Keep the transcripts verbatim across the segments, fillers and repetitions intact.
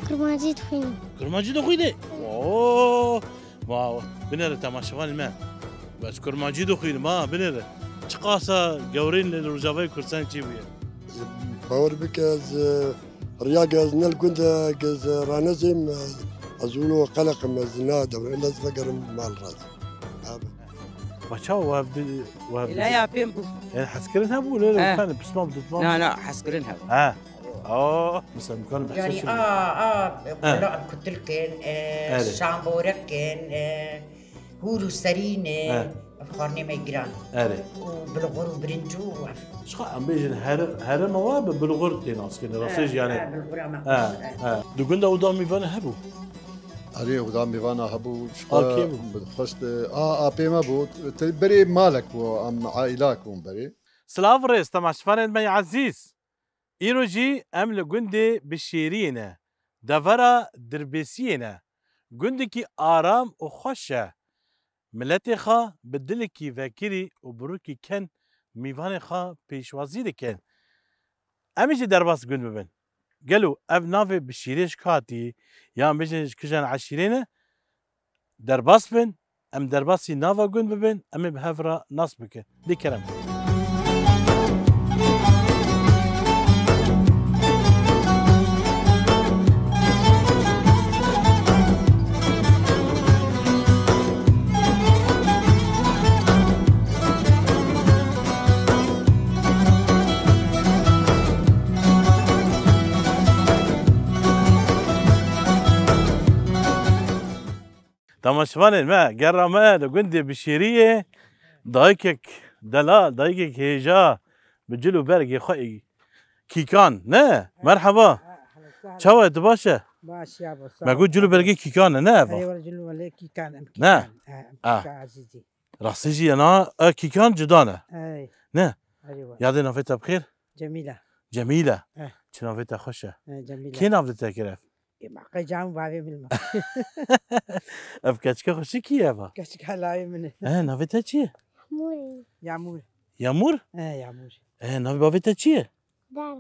Kurmancî dixwînim. Kurmancî dixwînî? Oo! Ma binêre temaşevanê me. Ez kurmancî dixwînim ha, binêre. Çiqasa gewrîn li Rojavayê Kurdistanê çêbûye. Bawer bike ez, e, riya ge ez ne li gund e, ge ez ranezêm, e, ez wilo qeleq im, ez na dewre, ez vegerim mal raz. Abi. Baça we bi, we bi. Ela ya pêm bû. Yani hezkirin hebû, ne? He. Kanê pismam dutmam. Na, na, hezkirin hebû. He. Aa, mesela mimkun behsê. Yani, şunu. Aa, aa, he, kola kutilkin, e, evet, şamborekin, e, hûr û serîn, e, evet, xwarnê me giran. Evet. Û bilxur û birinc û ev. Şixa em bêjin her-, herêma wa bi bilxur tê naskirin. Rastî jî yani. Evet, bilxura me. Evet, evet. Di gund de oda mîvanê hebû? Erê, oda mîvana hebû, şixa. A kê bû? Bi xwest, a, apê me bû. Te berê malek bû, em aîlak bûn berê. Silav rêz, temaşevanên me yê ezîz. Îro jî em li gundê Bişêriyê ne, devera Dirbêsiyê ne. Gundekî aram û xweş e. Miletê xwe bi dilekî vekirî û birûkî ken mîvanê xwe pêşwazî dikin. Em ê jî derbas gund bibin. Gelo ev navê Bişêriyê ji ku hatî? Yan bêjin ji kijan eşîrê ne? Derbas bin, em derbasî nava gund bibin, em ê bi hev re nas bikin. Lê kerem. Temaşevanên me, gera me li gundê Bişêriyê, dayikek delal, dayikek hêja bi cil û bergê xwe ê kîkan, ne? Merheba. Çawa ye, tu baş e? Baş ya bo, sağ ol. Me got cil û bergê kîkan e, ne eva? Eyvallah, cil û bergê kîkan em. Ne? Kîkan, he, em. Ah. Kîkan azîzî. Rastî jî ye na, e, kîkan cuda ne? Ey. Ne? Erê wa. Yadê navê te bi xêr? Cemîle. Cemîle. Eh. Çi navê te xweş e. Eh, Cemîle. Kê nav li te kir ev? Ê, ma qey cam bavê min ma. Ev keçika xweşikî ye va? Keçika layê min e. Eh, navê te çi ye? Yağmur. Yağmur. Yağmur? Eh, Yağmur. Eh, navê bavê te çi ye? Dara.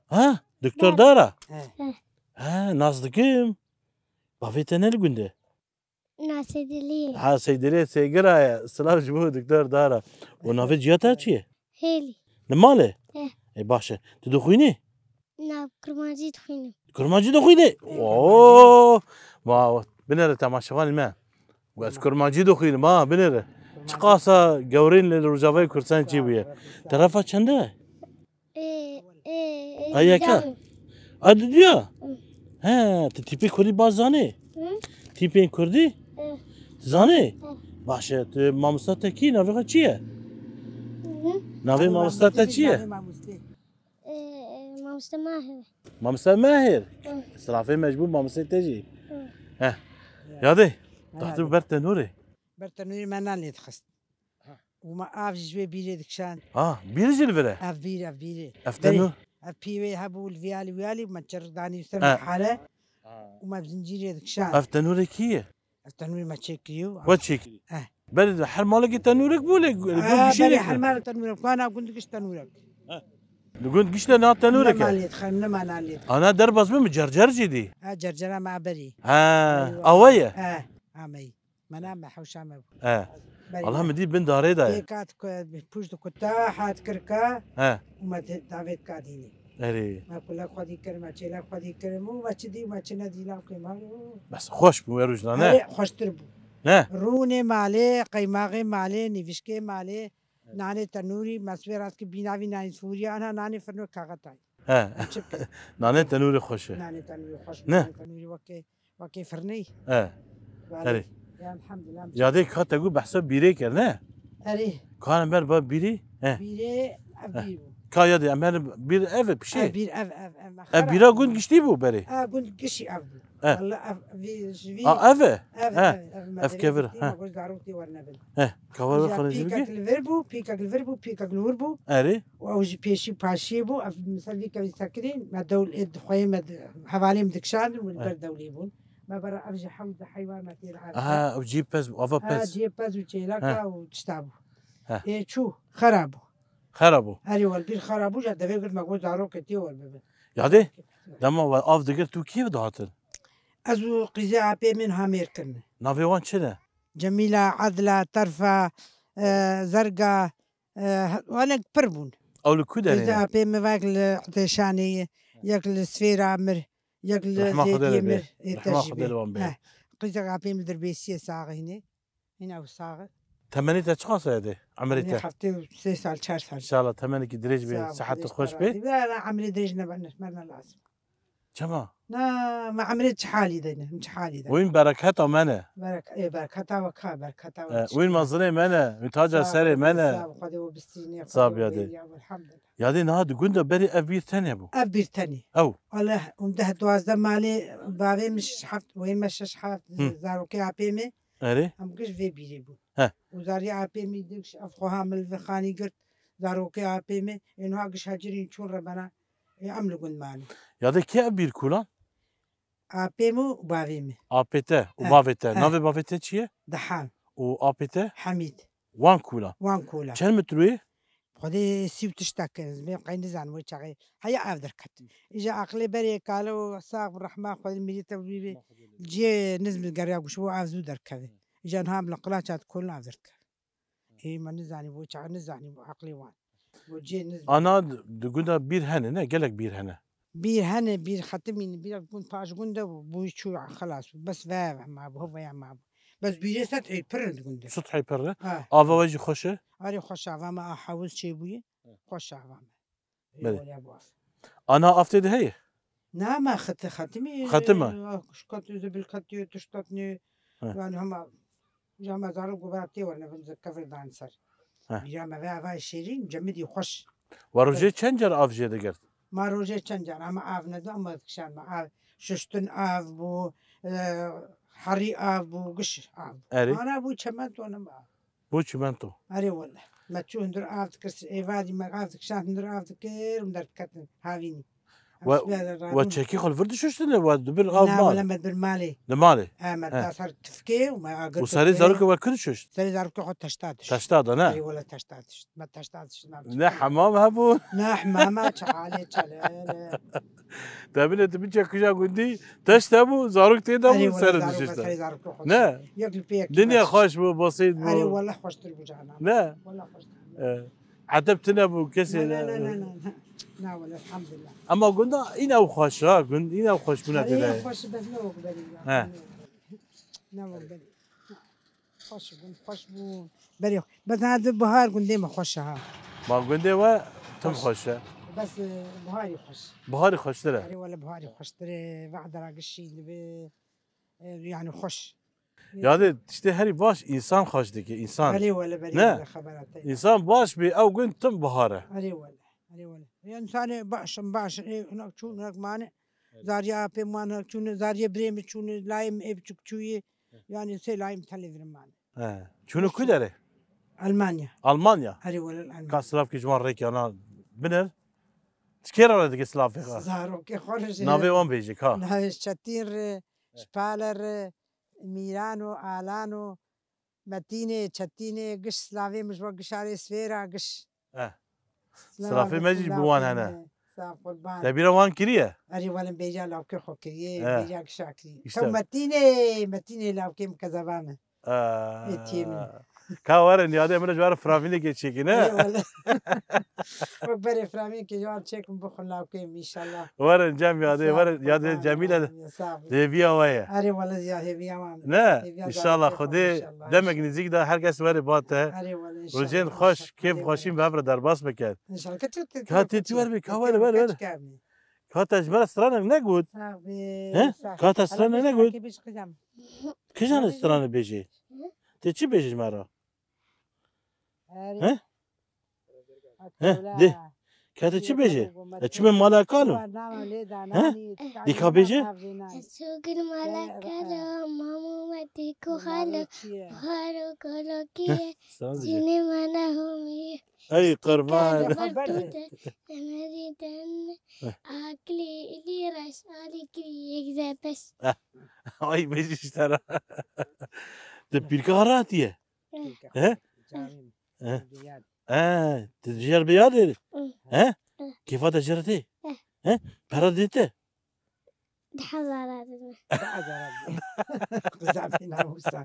Ha? Doktor Dara? Dara? Eh. Eh. Ha, nas dikim. Bavê te ne li gund e? Na Seydiliyê. Ha, Seydiliyê Sêgira ye. Silav ji bo Doktor Dara. Û navê ciya te çi ye? Hêlî. Li malê? Eh. Ê, baş e. Tu dixwînî? Na, kurmancî dixwînim. Kurmancî dixwînî? Eh. Oo! Ma, binêre temaşevanê me. Ez kurmancî dixwînim ha, binêre. Çiqasa gewrîn li Rojavayê Kurdistanê çêbûye. Te refa çend e? Ê, ê, ê, A yeka? Diyam. A diduya? Hı. He, tu tîpê kurdî baş zanî? Hı. Tîpên kurdî? Hı. Zanî? Hı. Baş e, tu mamosta te kî, navê xwe çi ye? Hı hı. Navê mamosta te çi ye? Navê mamostê. Ê, ê, mamosta Mahir. Mamosta Mahir? Hı. Silafê me ji bo mamostê te jî. Hı. He. Ya. Yadê, tahtî ber tenûrê. Ber tenûrê me nan lê dixist. Ha. Û me av jî ji wê bîrê dikişand. Ha, bîr jî li vir e? Ev bîr, ev bîrê. Ev tenûr? Ev pîvê hebû li vî alî wî alî, me çirk danî ser mehale. Ha. Û me bi zincîrê dikişand. Ev tenûrê kî ye? Ev tenûrê me çêkirî û. We çêkirî? Eh. Berê de her malekê tenûrek bû lê gu-, li gund gişî lê. Berê her malek tenûrek. Kana gund giş tenûrek. Ha. Li gund giş de na tenûrek e? Ne malê dixin, ne ma nan lê dixin. Ana derbas bi mi cercer jî dî? Ha, cercera me berî. Ha, awe ye? Ha, ameyî. Mena me hewşa me bû. E. Berî Allah me. Mi dî bin darê de ye. Pêka dike, pûç dikuta, hat kirka. He. Û me di-, davêt ka dînî. Erê. Me kulek xwedî kir, me çêlek xwedî kir. Û me çi dî, me çi nedî, lan qîma. Bes xweş bû, wê rojna ne? Erê, xweştir bû. Ne? Rûnê malê, qeymaxê malê, nîvişkê malê, nanê tenûrî, me sibê rast kir bîna vî nanê fûrî, ana nanê firno kaxetay. He. Çi bike? Nanê tenûrê xweş e. Nanê tenûrê xweş, ne? Nanê tenûrê weke, weke firnê. He. Erê. Ya elhamdulillah. Yadê ka te got behsa bîrê kir, ne? Erê. Ka em ber ba bîrê? He. Bîrê, ev bîr bû. Ka yadê em her bîr ev e pişê. Ev bîr ev, ev, ev. Ev bîra gund giştî bû berê? Ev gund gişî ev bû. He. Walla ev, vî, ji vî. A, ev e? Ev, ev, ev. Ev kevir, he. Me got zarok tê wernebin. He. Ka wer xwe ji bike. Pîkek li vir bû, pîkek li vir bû, pîkek li wir bû. Erê. Û ew ji pêşî paşiyê bû, ev misal vî kevî sekinî, me dewl ê xweyê me di-, hevalê min dikişandin û li ber dewlê bûn. Me bera ev ji hewd di heywan me tê li erd. Aha, ew cî pez bû, ava pez. Ha, cî pez û çêleka û tişta bû. Ê çû, xera bû. Xera bû. Erê, wel bîr xera bû, ja devê girt me got zarokê tê wer bibin. Yadê, dema we av digirt û kî dihatin? Ez û qîzê apê min ha mêr kirine. Navê wan çi ne? Cemîla, Edla, Terfa, e, Zerga, e, wanek pir bûn. Ew li ku derê ne? Qîzê apê min vek li Etêşanê ye, yek li Sfêra mir, yek li Rehma Xwedê Zêdiyê lê bê. Mir, ê Rehma Xwedê lê wan bê. Heh. Qîzek apê min Dirbêsiyê saxî hînê. Hîn ew sax e. Temenê te çiqas e dê? Emrê te? Heftê û sê sal, çar sal. Înşallah temenekî dirêj bê, Sağ ol, sihet û xweş bê. Xwedê te razî. Wela emrê dirêj ne, ne, ne lazim. Çima? Na, me emrê çi halî de ne, çi halî de. Wîn bereketa me ne. Berek-, ê, bereketa we ka, bereketa we E, çi. Wîn mezinê me ne, wîn taca Sağ ol, serê me ne. Sağ ol, Xwedê we bistînê, Sağ ol, Xwedê we yadê. Bêrî, elhamdulillah. Yadê niha di gund de berê ev bîr tenê bû. Ev bîr tenê. Ew. Wele hûn deh duwazdeh malê bavê min şeş heft, wê me şeş heft Hı. zarokê apê me. Erê. Em giş vê bîrê bû. He. Û zariyê apê min giş ev xweha min li vê xanî girt. Zarokê apê min, ê niha giş hecirîn çûn rebena. Ê em li gund mane. Yadê kê ev bîr kûlan? Apê min û bavê min. Apê te û He, bavê te. he. Navê bavê te çi ye? Dehan. Û apê te? Hemîd. Wan kûlan. Wan kûlan. Çend metre ye? Xwedê sî û tiştek in, ez bê qey nizanim wê çaxê. Heya ev derket. Îja aqilê berê kale û sax bi rehma Xwedê mirî te bî bê. Cihê nizm geriya guş bo ev zû derkeve. Îja niha em li qilaça dikolin ev derkeve. Ê me nizanî bo çaxê nizanî bo aqilê wan. Bo cihê nizm. Ana di gunda bîr hene ne? Gelek bîr hene. Bîr hene, bîr xetimîn, bîr gund paş gund de bû. Bû çû xelas bû. Bes ve ve ma bû, ve ya ma bû. Bes bîrê sed ey pir in di gund de. Sed ey pir in? Ha. Ava we jî xweş e? Arê xweş ava me, a hewz çêbûye. He. Xweş ava me. Ê Belê. Wele bu af. Ana av tê de heye? Na me xeti xetimî. Xetim e? Şkat zibil ketiye, tiştat ne. He. Yani hema, hema zarok guvara tê werne bin kevir dan ser. He. Bîra me ve ava şêrîn, cemidî xweş. Wa rojê çend car av jê digirt? Ma rojê çend car, ama av nedo, ama dikişan me av. Şuştin av bû, e, herî av bû, giş av bû. Erê. Ana bû çemento ne ma. Bû çimento. Erê wele. Me çû hundir av dikir, êvarî me av dikişan, hundir av dikir û derdiketin havînî. We, we çekî xwe li vir dişuştine, we di bir av mal? Na, wele me di bir malê. Di malê? E, me da ser tifkê û me agir tifkê. Û serê zarokê we ku dişuşt? Serê zarokê xwe teşta dişt. Teşta da, ne? Erê wele teşta dişt. Me teşta dişt, me Ne hemam hebû? Ne hemama, çi halê, çi lê, lê. Demine tu biçe kija gundî, teşt hebû, zarok tê de bû, Erê wele serê zarok, dişuşt. Serê zarokê xwe Ne? Yek li pê yekî Dinya xweş bû, basît bû. Erê wele xweştir bû canan. Ne? Wele xweştir bû. E, edeb tune bû, kesê Ne, ne, ne, ne, ne, ne. Na wele, elhamdulillah. Ama gunda îne ew xweş ha, gund îne ew xweş bûne Erê têde. Xweş, bes ne wek berî ya. He. Ne wek berî. Xweş bûn, xweş bûn. Berê, bes ha di bihar gundê me xweş e ha. Ma gundê we tim Xweş. Xweş e. Bes, e, biharî xweş. Biharî xweştir e. Erê wele biharî xweştir e. Vehdera gişî dibe, e, yani xweş. Yadê tiştê herî baş însan xweş dike, însan. Erê wele berê Ne? wele xebera te. Însan baş bê, ew gund tim bihar e. Erê wele, erê wele. Ya însanê baş, baş, e, hinek çûn, hinek mane. Zariya apê min hinek çûne, zariya birê min çûne, layê min ê biçûk çûye. Yani sê layê min telê vir mane. He. Çûne ku derê? Almanya. Almanya? Erê wele Almanya. Ka silav ki ji wan rêkê ana binir. Ti kê re dike silavê xwe? Zarokê xwe re jê. Navê wan bêje ka. Navê Çetîn re, Spale re, Mîran û Alan û Metînê, Çetînê, giş silavê min ji we gişarê Sfêra, giş. Eh. Silavê me jî ji bo wan hene. Sağ ol, qurban. Te bîra wan kiriye? Erê, wele bêriya lawkê xwe kiriye, Eh. bêriya gişa kiriye. İşte. Tew Metînê, Metînê lawkê min kezeba min. Aa. Ê tiyê min. Ka werin, yadê min ji we re firavînekê çêkin, ne? Ê, wele. Wek berê firavînekê ji wan çêkin bixwin lawkê min, înşallah. Werin cem yadê, Sağ ol, werin yadê qurban, Cemîle amin, sağ ol. Hêviya we ye. Erê, wele ya hêviya wan. Ne? Hêviya înşallah, zarokê xwe, Xwedê înşallah, demek înşallah. Nizîk de her kes were ba te. Erê, wele, înşallah, Rojên xweş, înşallah. Kêf xweşîn bi hev re derbas bikin. Înşallah. Ke tu, tu, Ka tu, tê tu, tu wer bê, ka were, were, were. Ka te ji me re stranek negot? Sağ ol. He? Sağ ol. Ka te stranek negot? Kijan stranek bêjî? Tê çi bêjî ji me re? He? He, de. Ka te çi bêjî? E, çi me mala kalo? He? Dîka bêjî? Sogin mala kalo, mamu me tê ku xalo, buharo kolokiye, He, sana diyecek. Sine mana homiye. Ey, qurban. Kale bar tute, demeri den, Heh. Akli ili raş, ali kiri yek zepes. Ay, bêjî ji te re. Te pîrka hatiye? He? He? Te ji yer bi yadê? He? Kêfa te ji re tê? He? Pera dê te? Di hezara didin. Di hezara didin. Qizabê namusa.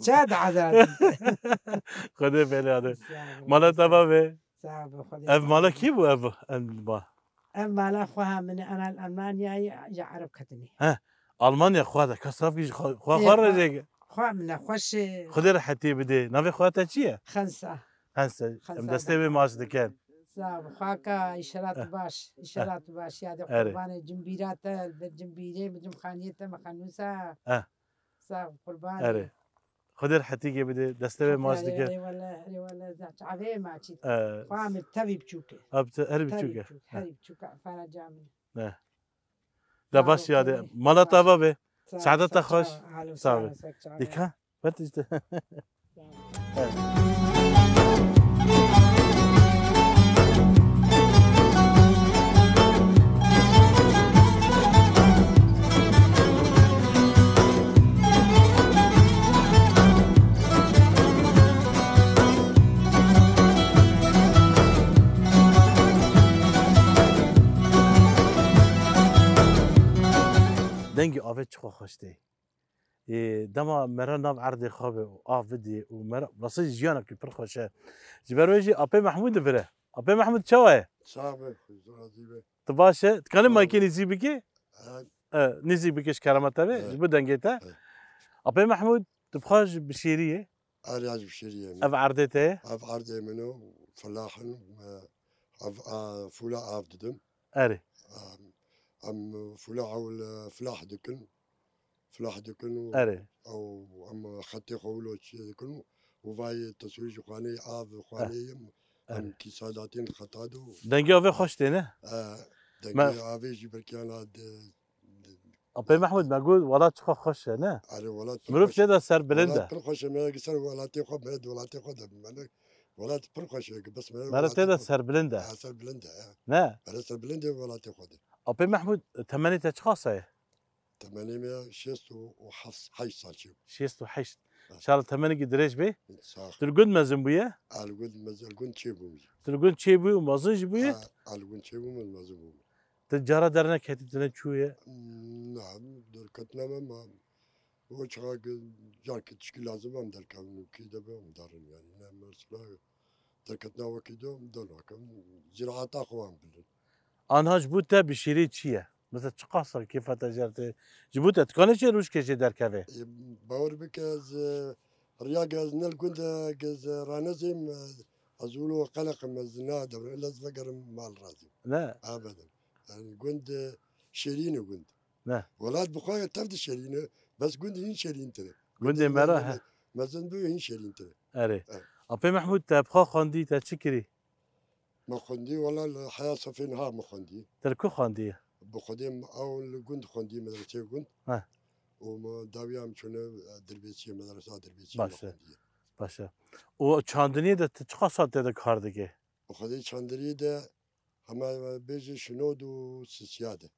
Ça di hezara didin? Xwedê bêlê ade. Sağ ol. Mala te va be. Sağ ol, Xwedê. Ev mala kî bû ev, ev ma? Ev mala xweha min e, ana li Almanyayê ji Ereb ketinê. He. Almanya xwe de, kasraf kî ji xwe, xwe, Ê, xwe xwe, rejê. Xwe min e, xweş e. Xwedê rehetî bide. Navê xwe te çi ye? Xensa. Hese, em Xezal destê wê maç dikin. Sağ ol, xaka, îşerat Eh. baş, Eh. îşerat baş, ya de Erê. Qurbanê cimbîra te, li ber cimbîrê, bi cimxaniyê te, mexanûsa. Eh. Sağ ol, qurbanê. Erê. Xwedê rehetîkê bide, destê wê maç Erê, dikin. Erê wele, erê wele, zat, çavê maçî. Eh. Xwa min tevî biçûk e. Ab te, herî Tevî biçûk e. biçûk, Eh. herî biçûk e, fena camî. Eh. De baş ya de. Mala te va be. Saada te xweş. Sağ ol. Dika. Vet işte. Dengê avê çiqa xweş tê. Ê, dema mere nav erdê xwe be û av bidê û mere, rastî jiyanekî pir xweş e. Ji ber wê jî Apê Mehmûd li vir e. Apê Mehmûd çawa ye? Sax be, xwezî razî be. Tu baş e? Dikanî Sax be. Maykê nîzî bikî? Evet. E, nîzî bikî ji kerema te be, Evet. ji bo dengê te. Evet. Apê Mehmûd, tu bi xwe ji bişêrî yê? Erê, ez bişêrî ye. Ev erdê te ye? Ev erdê min o, filah in, e, ev, e, fûla av didim. Erê. Em, em fûla ewil, e, filah dikin. Filah dikin û Erê. ew, em xetê xwe wilo çê dikin û, û vay teswîr ji xwanê av, xwanê Erê. yim, em Erê. kîsa datîn xeta do. Dengê avê xweş tê, ne? E, Me- dengê avê jî belkî ana di, di, Apê Mehmûd, me got, welat çiqa xweş e, ne? Erê, welat pir Mirov xweş e. tê de serbilind e. Welat pir xweş e, me ser welatê xwe, me welatê xwe de, me ne, welat pir xweş e, bes me Mere welatê tê de xwe. serbilind e. Ha, serbilind e, ha. Ne? Mere serbilind e welatê xwe de. Apê Mehmûd, temenê te çiqas e? Temenê me şêst û heft, heşt sal çê bû. Şêst û heşt. Ha. Şala temenekî dirêj bê. Sax. Tu li gund mezin bûye? A, li gund mezin, li gund çê bûm jî. Tu li gund çê bûyî û mezin jî bûyî? A, a, li gund çê bûm û mezin bûm. Tu cara derneketî, tu neçûye? Na, derketina me ma. O çaxa ki carkî tişkî lazim em derkevin û kî de be em derin yani. Ne mesela derketina wekî de em dernakin. Zîraeta xwe em bilin. Anha ji bo te bişêrî çi ye? Mesela çiqas kêfa te jê re tê? Ji bo te, tu kanê çi rojkê jê derkevê? E, bawer bike ez, e, riya ge ez ne li gund e, ge ez ranezêm, e, ez wilo qeleq im, ez na dewre, ez vegerim mal razî. Ne? Abadan. Yani gund, e, şêrîn e gund. Ne? Welat bi xwe tev de şêrîn e, bes gund hîn şêrîntir e. Gundê Gundê me re, me he. mezin bû hîn şêrîntir e. Erê. Evet. Apê Mehmûd, te bi xwe xwendî, te çi kirî? Me xwendî, wela li Heya Sefê niha me xwendî. Te li ku xwendî? Bi Xwedê em ew li gund xwendî, medreseyê gund. He. Û me dawiya em çûne, e, Dirbêsiyê, medresa Dirbêsiyê me Baş e. xwendî. Baş e. Û çandiniyê de tu çiqas sal tê de kar dikê? Bi Xwedê çandiniyê de hema bêjî ji nod û sisiya de.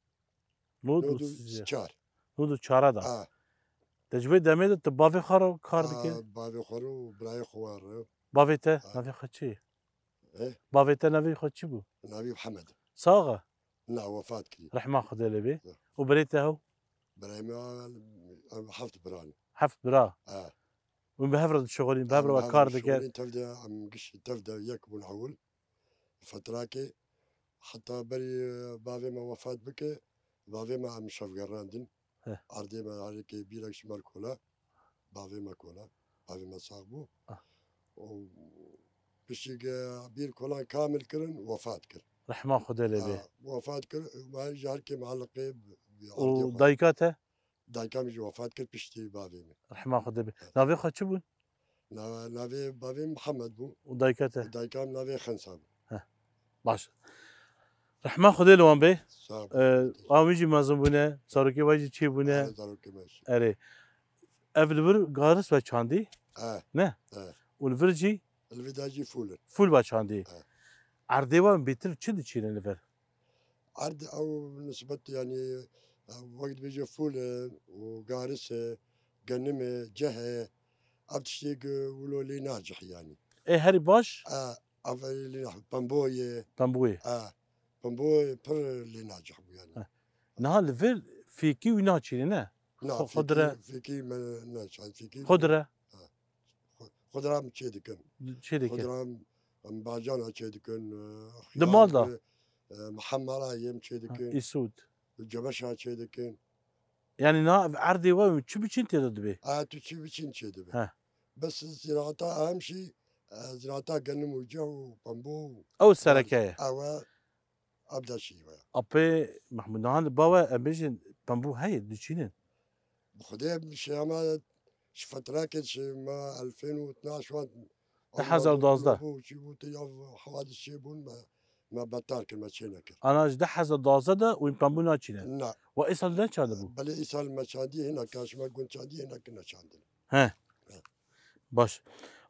Nod û Nod û sisiya. çar. Nod û çar de. Ha. Te ji wê demê de tu bavê xwe re kar Ha, dikê? bavê xwe re û birayê xwe re. Bavê te Ha. navê xwe çi? He? Bavê te navê xwe çi bû? Navî Mihemed. Sax e? Na, wefat kirî. Rehma Xwedê lê bê. Ya. Û birê te hew? Birayê me, em heft bira ne. Heft bira? Ha. Hûn bi hev re dişixulîn, bi hev re Em we bi hev kar re dike. dişixulîn, tev de, em gişt tev de yek bûn ewil. Fetrakê, heta berî bavê me wefat bike, bavê me em şevgerandin. Heh. Erdê me herikê bîrek ji me kola, bavê me kola, bavê me sax bû. Ah. Û piştî ke bîr kolan kamil kirin, wefat kir. Rehma Xwedê lê bê. Ha, wefat kir, me ji herkê mealiqê bi erdê Û xwe. dayika te? Dayika min jî wefat kir piştî bavê min. Rehma Xwedê bê. Evet. Navê xwe çi bûn? Na-, navê bavê min Mihemed bû. Û dayika te? Û dayika min navê Xensa bû. Heh. Baş. Rehma Xwedê li wan bê. Sağ ol. Ee, a wî jî mezin bûne, zarokê we jî çê bûne. Evet, zarokê me jî. Erê. Ev li vir garis ve çandî? Evet. Ne? Evet. Û li vir jî? Li vir de jî fûl in. Fûl ve çandî. Evet. Erdê we bêtir çi diçînin li vir? Erd ew nisbet, yanî, wek dibêje fûl e û garis e, genim e, ceh e, ev tiştê ku wilo lê nacih, yanî. Ê herî baş? E, ev lê nacih, pembo ye. Pembo ye. E, pembo pir lê nacih bû, yanî. E. Niha li vir fêkî wî naçînî, ne? Na, Xo-, fêkî, xudre. Fêkî me neçand, fêkî. Xudre. Ha. Xu-, xudra em çê dikin. Çê dikin. Xudra em, em bacana çê dikin, e, Di mal de? Xiyar, e, mihemela yê em çê Ha, dikin. Îsûd. Cebeşa çê dikin. Yani na erdê we çi biçîn tê de dibê? A, tu çi biçîn çê dibe. He. Bes ziraata em jî, e, ziraata genim û cew û pembû û Ew sereke ye. Ew e, ev de şî we. Apê Mehmûd Nihan, li ba we em bêjin pembû heye, diçînin. Bi Xwedê şiyama ji fetrakê şiyama elfên û tnaş wan. Du hezar û duwazdeh. Bû, çi bû, tu ya hewadîs çêbûn me, me betal kir, me çê nekir. Ana ji du hezar duwazdeh de wî pembû naçîne. Na. Wa îsal ne çandibû? Belê îsal me çandî hinek, ka ji me gund çandî hinek neçandin. He. He. Baş.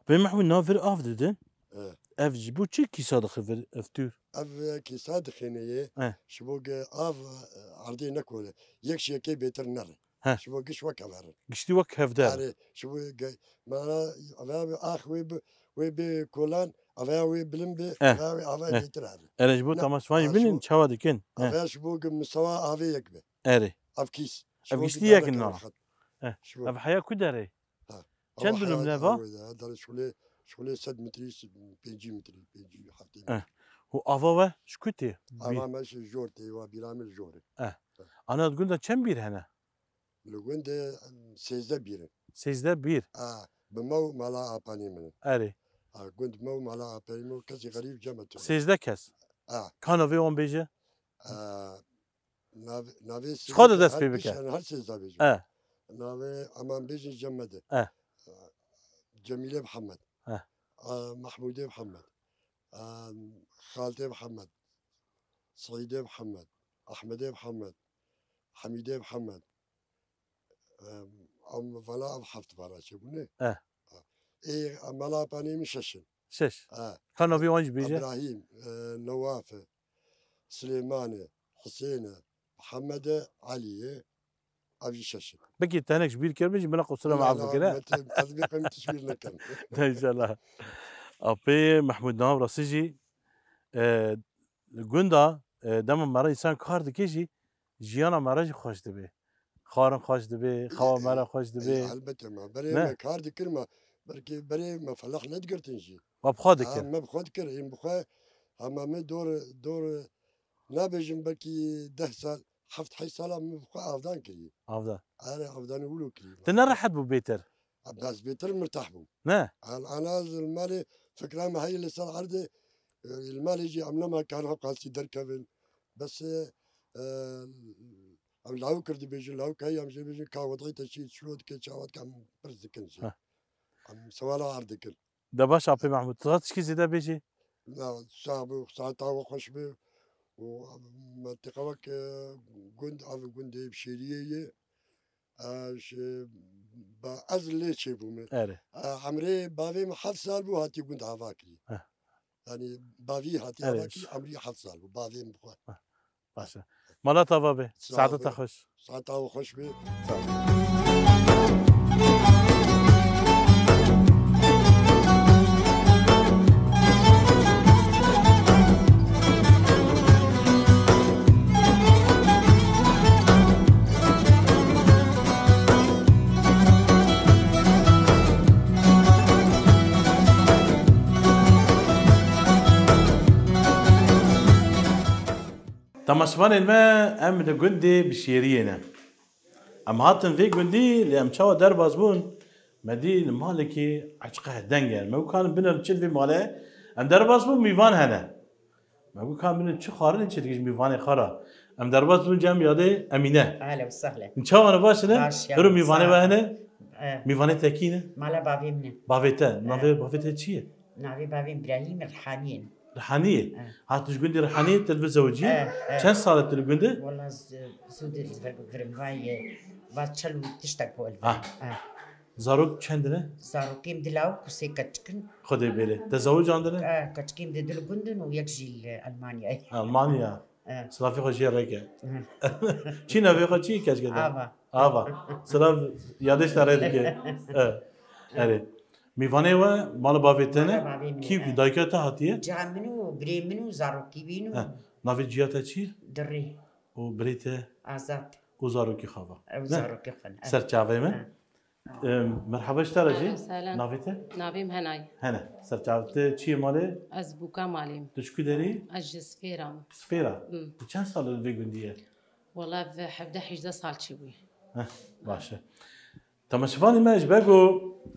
Pê Mehmûd, nav vir av didin. He. Ev ji bo çi kîsa dixe vir ev tûr? Ev, e, kîsa dixîne yê. He. Ji bo ge av, e, erdê nekole. Yek ji yekê bêtir nere. He. Ji bo giş wek hev herin. Giştî wek hevde. Erê, ji bo ge-, mana, ava ax wê bi, wê bi kolan, ava wê bilim bi, Eh, ava wê ava eh. Bêtir herin. Erê, ji bo Ne, tamaşevanê ha, ji binin bo çawa dikin. Eh. Ava ji bo ge misawa avê yek be. Erê. Ev kîs. Ji Ev bo giştî ge yekin dara na. Xet. Eh. Ji bo. Ev heya ku derê? Ha. Çend Ama dönüm heya ne va? Ew de, dara şulê, şulê sed metrî, pêncî metrî, pêncî heftê Eh. metrî. Û ava we ji ku tê? Ava me ji jor tê, wa bîra min jor e. Eh. Ana gunda çend bîr hene? Li gundê, em, sêzdeh bîr in. Sêzdeh bîr? A, bi me û mala apanê min in. Erê. A, gund me û mala apanê min û kesî xerîb cem e tu. Sêzdeh kes? A. Ka navê wan bêje? A, nav-, navê Ji xwe de sêzdeh dest her pê pîş bike. Her sêzdeh bêjin. E. Navê, em an bêjin cem me de. E. A, Cemîlê Mihemed. E. A, Mehmûdê Mihemed. A, Xaltê Mihemed. Seîdê Mihemed. Ehmedê Mihemed. Hemîdê Mihemed. Em, em vala ev heft vala çêbûne. Eh. Ê, em mala panê min şeş in. Şeş. Eh. Ka navê wan jî bêje? Ibrahîm, e, Newaf e, Silêman e, Hisên e, Mihemed e, Elî ye. Ev jî şeş in. Belkî tenek ji bîr kiribin jî, min qusura me af bikire. Ez bê qeym tişbîr nekirin. Ne, înşallah. Apê Mehmûd Nav rastî jî, e, gunda, e, dema mera însan kar dike jî, jiyana me re jî xweş dibe. Xwarin xweş dibe, xewa me re xweş dibe. Ey, elbette me. Berê Ne? me kar dikir me. Belkî berê me felah nedigirtin jî. Me bi xwe Ha, dikir. me bi xwe dikir. Hîn bi xwe, hema me dor, dor, nabêjim belkî deh sal, heft heşt sala me bi xwe avdan kiriye. Avdan. Erê, avdanê wilo kiriye. Te ne rehet bû bêtir? Bes bêtir mirtah bûm. Ne? Al-, ana ez li malê fikra me heye li ser erdê, e, li malê jî em nema karin hewqasî derkevin. Bes, e, e, em lawikir dibêjin, lawik heye em jê bêjin ka wedî te çi şiro dike, çawa dike em pirs dikin jî. Heh. Em sewala erd dikin. De baş apê Mehmûd, tu tişkî zêde bêjî? Na, sax bû, saeta we xweş be. Û mentiqa wek, e, gund, ev gundê Bişêriyê ye. E, ji, ba ez lê çêbûme. Erê. E, emrê bavê min heft sal bû, hatî gund ava kirî. Heh. Yanî bavî hatî Erê. ava kirî, emrî heft sal bû, bavê min bi xwe. Heh. Baş e. Mala te ava be. Sağ ol. Saeta te xweş. Saeta we xweş be. Sağ ol. Temaşevanên me, em li gundê Bişêriyê ne. Em hatin vê gundî, lê em çawa derbas bûn, me dî li malekî eçqe deng e. Me got, karin binin çi li vê malê? Em derbas bûn, mîvan hene. Me got, karin binin çi xwarinê çi dikî ji mîvanê xwe re? Em derbas bûn cem yadê Emîne. Ehlen we sehlen. Çawa ne, baş ne? Baş ya, Hiro mîvanê sağ ol. we hene? Eh. Mîvanê te kî ne? Mala bavê min e. Bavê te. Eh. Navê bavê te çi ye? Navê bavê min Îbrahîm Rihaniyê ne. Rihaniyê? Eh. Ha, tu ji gundê Rihaniyê, tu li vir zewicî? Eh, eh. Çend sal e tu li gund e? Wala z-, zû di vir, virim vayê, va çel û tiştek bû li vir. Ha. Eh. Zarok çend ne? Zarokê min di lawik û sê keçik in. Xwedê bêrê. Te zewicandine? Eh, keçikê min di du li gund in û yek jî li Elmanyayê. Elmanya. Eh. Silafê xwe jê rêke. Eh. Çi navê xwe çi keçikê te? Ava. Ava. Silav yadêş te rê dike. Eh. Erê. Mîvanê we mala bavê te ne? Mala bavê min e, Kî, eh. dayika te hatiye? Ciya min û birê min û zarokî wîn û Eh. Navê ciya te çi ye? Dirê. Û birê te? Azad. û zarokê xwe ve. Ew Ne? zarokê xwe ne. Ser çavê min. Ha. Em, merhaba ji te re jî. Selam. Navê te? Navê min Henay. Hene. Ser çavê te çi ye malê? Ez bûka malê me. Tu ji ku derê? Ez ji Sifêra me. Sifêra? Hmm. Tu çend sal li vê gundî ye? Wala ev hevdeh hejdeh sal çêbûye. Heh, baş e. Temaşevanê me ji ber ku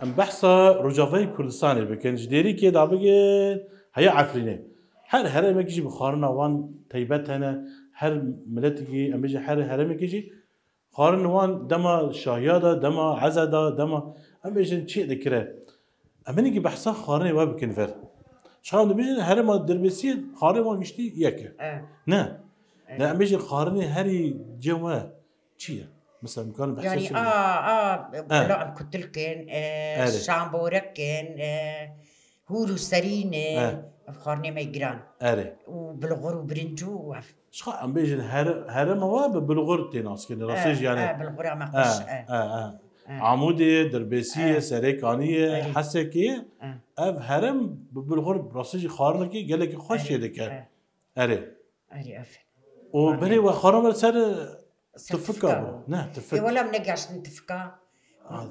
em behsa Rojavayê Kurdistanê bikin, ji Dêrikê da bigir heya Efrînê. Her herêmekî jî bi xwarina wan teybet hene, her miletekî, em bêjin her herêmekî jî xwarin wan dema şahiya de, dema eza de, dema em bêjin çê dikire. Em hinekî behsa xwarinê we bikin vir. Çawa em dibêjin herêma Dirbêsiyê xwarinê wan giştî yek e. E. Ne. E. Ne, em bêjin xwarinê herî cem we çi ye? Mesela, em karin behsa Yani, çi a, bikin? a, E. bela em kutilkin, e, Erê. şamborekin, e, hûr û serîn, e, E. ev xwarinê me giran. Erê. Û bilxur û birinc û ev. Çiqa em bêjin her-, herêma we bi bilxur tê naskirin. Rastî E, jî yani. e, bilxura me E, xweş, e. e, e. E. Amûdê, Dirbêsiyê, E. Serêkaniyê, Erê. Hesekê, E. ev herêm bi bilxur rastî jî xwarinekî gelekî xweş Erê. çê dike. E. Erê. Erê, ev. Û Aferin. berê we xwarin we ser Ser tifika tifika bû. bû. Ne, tifik. Ê, wela em negihaştin tifika. Ha.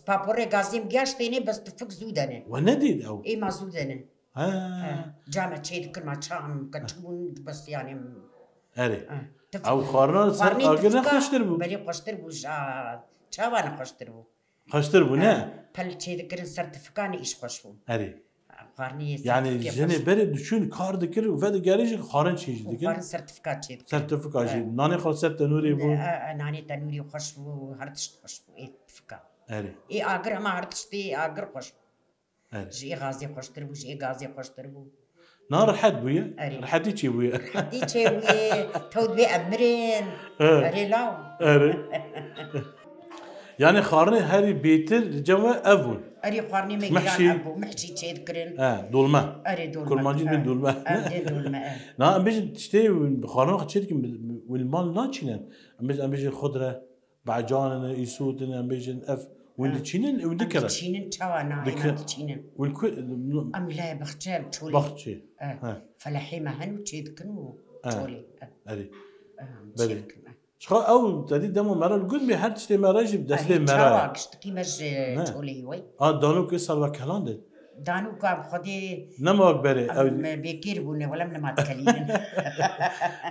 Paporê gazê em gihaştêne, bes tifik zû dene. We nedît ew? Ê, ma zû dene. Ha. Ha. Ca me çê dikir, ma ça em keçik bûn, bes yani em Erê. Ha. Tifik. Ew xwarina ser Xwarnê agir ne tifika xweştir bû? Belê xweştir bû, ja, çawa ne xweştir bû? Xweştir bû, ne? Ha, pel çê dikirin ser tifikan îş xweş bû. Erê. Xwarniyê ser Yani tifkê jinê xweş. berê diçûn kar dikir û vedigerî jî xwarin çê jî Û dikin. xwarin ser tifika çê dikirin. Ser tifika jî. E. Nanê xwe ser tenûrê bû. E, e, nanê tenûrî xweş bû, her tişt xweş bû, ê tifika. Erê. Ê agir hema her tiştê ê agir xweş bû. Erê. Ji ê gazê xweştir bû, ji ê gazê xweştir bû. Na rehet bûye. Erê. Rehetî çê bûye. Rehetî çê bûye. Tew dibê em mirin. He. Erê law. Erê. Yani xwarinê herî bêtir li cem we ev bûn. Erê xwarinê me Mehşî. giran ev bû. Mehşî çê dikirin. He, dolme. Erê dolme. Kurmancî dibên dolme. Ev dê dolme, ev. Na, em bêjin tiştê xwarina xwe çê dikin, wî li mal naçînin. Em bêjin, em bêjin xudre. Becan in, îsût in, em bêjin ev, hûn Ha. diçînin, hûn Em dikevin. diçînin, çawa na, Dike- em diçînin. Hûn ku, Em lê baxçe, em çolê. Baxçe. Eh, Ha. felehê me hen û çê dikin û Ha. çolê. Eh, Erê. eh, em Belê. çê dikin, eh. Çiqa ew, te dî dema me re li gund bê, her tiştê me re jî bi destê Erê, me re çawa ye. giştikî me ji Ne. çolê wê. A, danûk ê sal ve kelan de. Danûka em xwedê Nema wek berê, em ew bêkêr bûne, wele em nema dikelînin.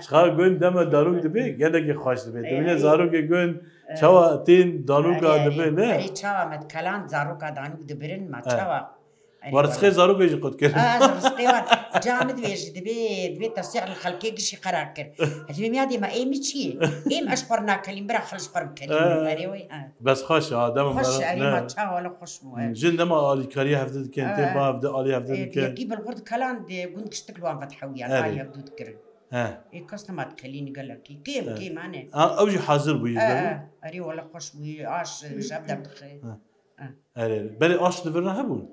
Çiqa gund dema danûk dibe, gelekî xweş dibe. Ey, Dibîne ey. zarokê gund, Ey. çawa tên danûka Ey, ey. dibe, ne? Ey, çawa me dikelan, zaroka danûk dibirin, ma Ey. çawa? Ey, Wa rizqê wele. zarokê jî qut kir. Ey, rizqê wa. Ca min divê jî dibe, dibe tesîr li xelkê gişî qera kir. Dibê miya dê me, ê mi çi ye? Ê mi eş xwe nakelîm, bira xwe ji xwe bikelîm. Ey. Erê wê, ey. Bes xweş e, ha, dema Xweş, me re, erê ne. ma çawa wele xweş bû, e. Jin dema alîkariyê hevdî dikin, tê Ee, ba hevdî alî hevdî e, dikin. Yekî bilxur dikelan de gund giştik li wan ve dihewîyan, Erê. alî hevdû dikirin. He. Ê kes nema dikelîn gelekî. Kêm, He. kêm, ane. Ha, ew jî hazir bûyî, Ee, belê? ee, erê wele xweş bûyî, aş, ji hev derdixe. He. Ee. Erê, belê aş li vir hebûn?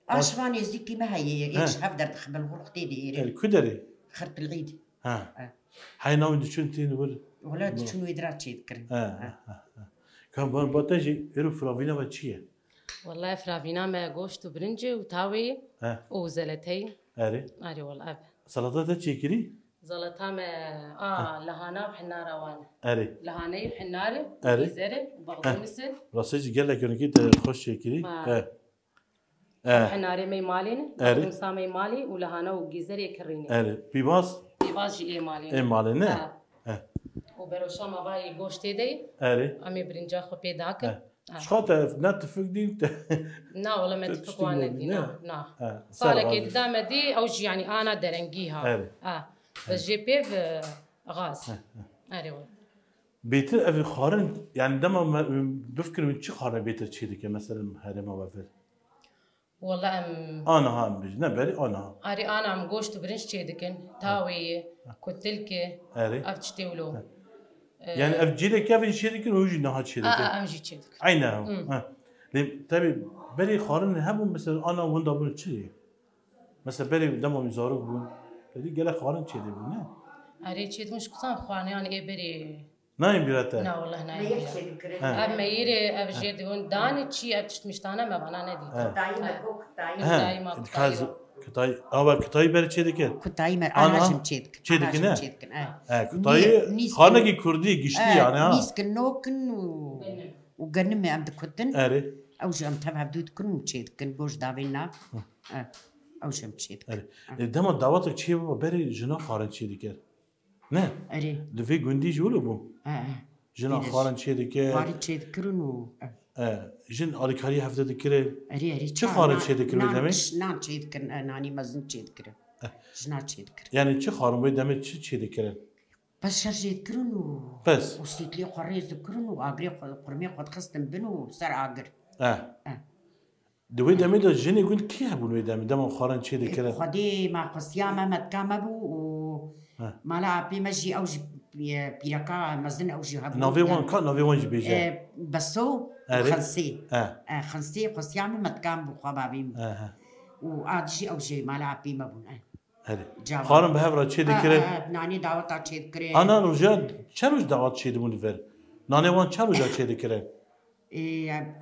Aş Aş- va nêzdîkî me heye, ê He. ji hev derdixe, bilxur xwe tê diêre. Erê, ku derê? Xirtilîd. Ha. He. Hey navê diçûn tên wir? Wele diçûn wê dira çê dikirin. He, He. he, he, he. Ka ba, ba te jî êro firavîna me çi ye? Wele firavîna me goşt û birincê û tawê He. û zeleteyê. Erê. Erê wele ev. Salata te çêkirî? Zalata me a He. lahana û hinara wan. Erê. Lahaneyê û hinarê û Erê. gîzerê û He. baxdemîsê. Rastê jî gelek yonekî te xweş çêkirî. Ha. He. Eh. Hinarê me malê ne, Erê. Xumsa me malê û lahana û gîzerê kirî ne. Erê. Pîvaz? Pîvaz jî ê malê ne. Ê malê ne? Ha. Eh. Û beroşa me va ê goştê de. Erê. Em ê birinca xwe pê dakin. Eh. Ha. Çiqa te ne tifik dîn te? Na, wele me Te tifik tiştî wan nedî, nedî, ne? na, na. Eh. Salekê dida me dî, ew jî, yanî, ana derengî ha. Erê. Ha. Erê. Bi jê pê ve gaz. Eh, eh. Erê wele. Bêtir ev xwarin, yani dema me, bifkirin çi xwarin bêtir çê dike, mesela herêma we vir? Wala em Aniha em bijî, ne berî aniha. Arî ana em goşt û birinc çê dikin, tawê ye, kutilk e, Erê. ev tiştê wilo. He. Ee, Yani ev cîlek ev çê dikin, û jî niha çê a, dikin. a, em jî çê dikin. Eyne ew. Hmm. Ha. Lê tabii berî xwarin hebûn, mesela ana winda bûn çi ye? Mesela berî dema min zarok bûn, te dî gelek xwarin çê dibûn, ne? Erê çê dikin, ji kutan xwarin, yani ê berî Nayên bîra te? Na, wallah nayên bîra. Meyir çê dikirin. He. Ev meyirê, ev jê dibûn. Danê çi, ev tişt miştane me vana nedîtin. He. Dayî me kok, dayî. He. Dayî me Dikaz kok. Kutayî, ava kutayî berê çê dikir? Kutayî me, Ana, ana jim çê dikin. Çê Ana dikin, jim he? Çê dikin, he. He, kutayî Nî-, nîskin. Xanekî kurdî giştî He, yani ha. Nîskin nokin û, û genimê em dikutin. Erê. Ew jî em tev hevdû dikin û çê dikin. Goş davên na. Hı. He, ew jim çê dikin. Erê. He. E, dema dawatek çê biba berê jina xwarin çê dikir. Ne? Erê. Li vê gundî jî wilo bû. He, he. Jina Pîrê xwarin çê dike. Xwarin çê dikirin û, e. E, jin alîkariyê hevde dikirin. Erê, erê, Çi ça, xwarin nan, çê dikirin wê nan demê? Nan çê dikirin, e, nanî mezin çê dikirin. E. Jina çê dikirin. Yani çi xwarin wê demê çi çê dikirin? Bes şer jê dikirin û Bes. û sîtlê xwe rêz dikirin û agirê xwe, qurmê xwe dixistin bin û ser agir. E. E. Di wê demê de jinê gund kî hebûn wê demê? Dema xwarin çê dikirin? Xwedê me xwestiya me metka me bû û He. mala apê me jî ew jî, e, pîreka mezin ew jî hebû. Navê wan ka, navê wan jî bêje. E, Beso û Erê. Xensê. He. E, Xensê xwestiya me metka me bû xwe bavê min. He, he. Û a dijî ew jî mala apê me bûn. E. Erê. Cava. Xwarin bi hev re çê dikirin? E, e, nanê daweta çê dikirin. Ana roja çend roj dawet çê dibûn li vir? Nanê wan çend roja çê dikirin? Ê,